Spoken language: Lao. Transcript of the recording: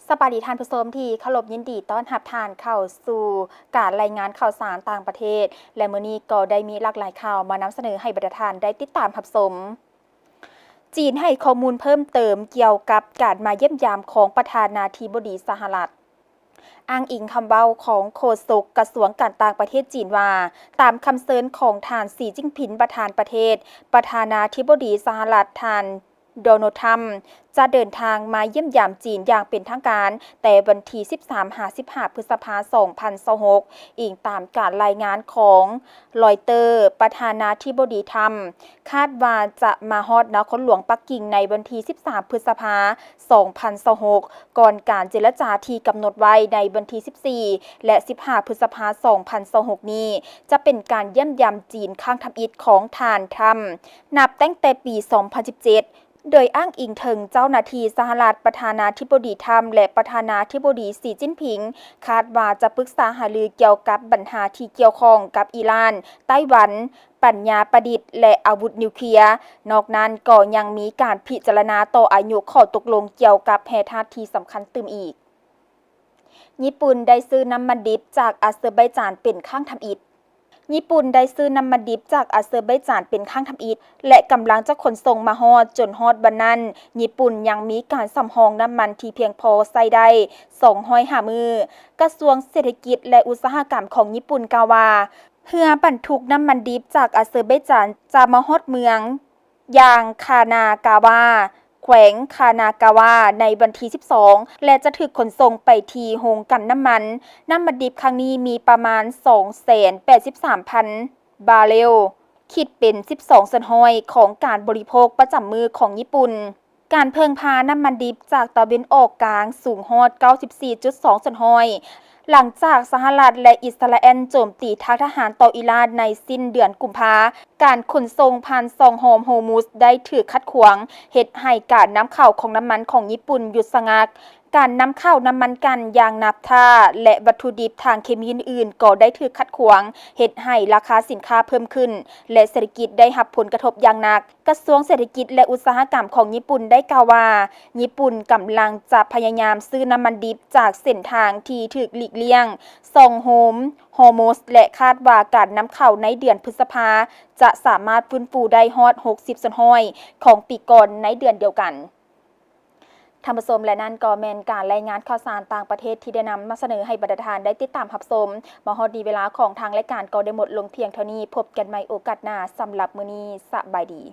ສະບາຍດີທ່ານຜູ້ຊົມທີ່ເຄົາລົບ, ຍິນດີຕ້ອນຮັບທ່ານເຂົ້າສູ່ການລາຍງານຂ່າວສານຕ່າງປະເທດ ແລະ ມື້ນີ້ກໍໄດ້ມີຫຼາກຫຼາຍຂ່າວມານຳສະເໜີໃຫ້ບັນດາທ່ານໄດ້ຕິດຕາມຮັບຊົມ. ຈີນໃຫ້ຂໍ້ມູນເພີ່ມເຕີມກ່ຽວກັບການມາຢ້ຽມຢາມຂອງປະທານາທິບໍດີສະຫະລັດ. ອ້າງອີງຄຳເວົ້າຂອງໂຄສົກກະຊວງການຕ່າງປະເທດຈີນວ່າ, ຕາມຄຳເຊີນຂອງທ່ານ ສີ ຈິ້ນຜິງ ປະທານປະເທດ, ປະທານາທິບໍດີສະຫະລັດ ທ່ານ ໂດນັລ ທຣຳ ຈະເດີນທາງມາຢ້ຽມຢາມຈີນຢ່າງເປັນທາງການ ແຕ່ວັນທີສິບສາມຫາສິບຫ້າ ພຶດສະພາ ສອງພັນຊາວຫົກ, ອີງຕາມການລາຍງານຂອງ ຣອຍເຕີ. ປະທານາທິບໍດີທຣຳ ຄາດວ່າຈະມາຮອດນະຄອນຫຼວງປັກກິ່ງໃນວັນທີສິບສາມ ພຶດສະພາ ສອງພັນຊາວຫົກ, ກ່ອນການເຈລະຈາທີ່ກຳນົດໄວ້ໃນວັນທີສິບສີ່ ແລະ ສິບຫ້າ ພຶດສະພາ ສອງພັນຊາວຫົກນີ້ ຈະເປັນການຢ້ຽມຢາມຈີນຄັ້ງທຳອິດຂອງທ່ານ ທຣຳ ນັບຕັ້ງແຕ່ປີສອງພັນສິບເຈັດ. ໂດຍອ້າງອີງເຖິງເຈົ້າໜ້າທີ່ສະຫະລັດ, ປະທານາທິບໍດີທຣຳ ແລະ ປະທານາທິບໍດີ ສີ ຈິ້ນຜິງ ຄາດວ່າຈະປຶກສາຫາລືກ່ຽວກັບບັນຫາທີ່ກ່ຽວຂ້ອງກັບອີຣານ, ໄຕ້ຫວັນ, ປັນຍາປະດິດ ແລະ ອາວຸດນິວເຄລຍ. ນອກນັ້ນກໍຍັງມີການພິຈາລະນາຕໍ່ອາຍຸຂໍ້ຕົກລົງກ່ຽວກັບແຮ່ທາດທີ່ສຳຄັນຕື່ມອີກ. ຍີ່ປຸ່ນໄດ້ຊື້ນ້ຳມັນດິບຈາກອາເຊີໄບຈານເປັນຄັ້ງທຳອິດ. ຍີ່ປຸ່ນໄດ້ຊື້ນ້ຳມັນດິບຈາກອາເຊີໄບຈານເປັນຄັ້ງທຳອິດ ແລະ ກຳລັງຈະຂົນສົ່ງມາຮອດ. ຈົນຮອດວັນນັ້ນ, ຍີ່ປຸ່ນຍັງມີການສຳຮອງນ້ຳມັນທີ່ພຽງພໍໃຊ້ໄດ້ສອງຮ້ອຍຫ້າມື້. ກະຊວງເສດຖະກິດ ແລະ ອຸດສາຫະກຳຂອງຍີ່ປຸ່ນກ່າວວ່າ, ເຮືອບັນທຸກນ້ຳມັນດິບຈາກອາເຊີໄບຈານຈະມາຮອດເມືອງ ຢ່າງຄານາກາວາ, ແຂວງຄານາກາວາ ໃນວັນທີສິບສອງ ແລະ ຈະຖືກຂົນສົ່ງໄປທີ່ໂຮງກັ່ນນ້ຳມັນ. ນ້ຳມັນດິບຄັ້ງນີ້ມີປະມານສອງແສນແປດສິບສາມພັນບາເຣວ, ຄິດເປັນສິບສອງສ່ວນຮ້ອຍຂອງການບໍລິໂພກປະຈຳມື້ຂອງຍີ່ປຸ່ນ. ການເພິ່ງພານ້ຳມັນດິບຈາກຕາເວັນອອກກາງສູງຮອດເກົ້າສິບສີ່ຈຸດສອງສ່ວນຮ້ອຍ. ຫຼັງຈາກສະຫະລັດ ແລະ ອິດສະຣາແອນໂຈມຕີທາງທະຫານຕໍ່ອີຣານໃນສິ້ນເດືອນກຸມພາ, ການຂົນສົ່ງຜ່ານຊ່ອງຫອມໂຮມຸດໄດ້ຖືກຂັດຂວາງ, ເຮັດໃຫ້ການນຳເຂົ້າຂອງນ້ຳມັນຂອງຍີ່ປຸ່ນຢຸດຊະງັກ. ການນຳເຂົ້ານ້ຳມັນກັນ, ຢາງນາຟທາ ແລະ ວັດຖຸດິບທາງເຄມີອື່ນໆ ກໍໄດ້ຖືກຂັດຂວາງ, ເຮັດໃຫ້ລາຄາສິນຄ້າເພີ່ມຂຶ້ນ ແລະ ເສດຖະກິດໄດ້ຮັບຜົນກະທົບຢ່າງໜັກ. ກະຊວງເສດຖະກິດ ແລະ ອຸດສາຫະກຳຂອງຍີ່ປຸ່ນໄດ້ກ່າວວ່າ, ຍີ່ປຸ່ນກຳລັງຈະພະຍາຍາມຊື້ນ້ຳມັນດິບຈາກເສັ້ນທາງທີ່ຖືກຫຼີກລ່ຽງ, ຊ່ອງໂຮມໂຮມຸດ ແລະ ຄາດວ່າການນຳເຂົ້າໃນເດືອນພຶດສະພາຈະສາມາດຟື້ນຟູໄດ້ຮອດຫົກສິບສ່ວນຮ້ອຍຂອງປີກ່ອນໃນເດືອນດຽວກັນ. ທ່ານຜູ້ຊົມ, ແລະ ນັ້ນກໍແມ່ນການລາຍງານຂ່າວສານຕ່າງປະເທດທີ່ໄດ້ນຳມາສະເໜີໃຫ້ບັນດາທ່ານໄດ້ຕິດຕາມຮັບຊົມ. ມາຮອດນີ້ເວລາຂອງທາງລາຍການກໍໄດ້ໝົດລົງພຽງເທົ່ານີ້. ພົບກັນໃໝ່ໂອກາດໜ້າ. ສຳລັບມື້ນີ້, ສະບາຍດີ.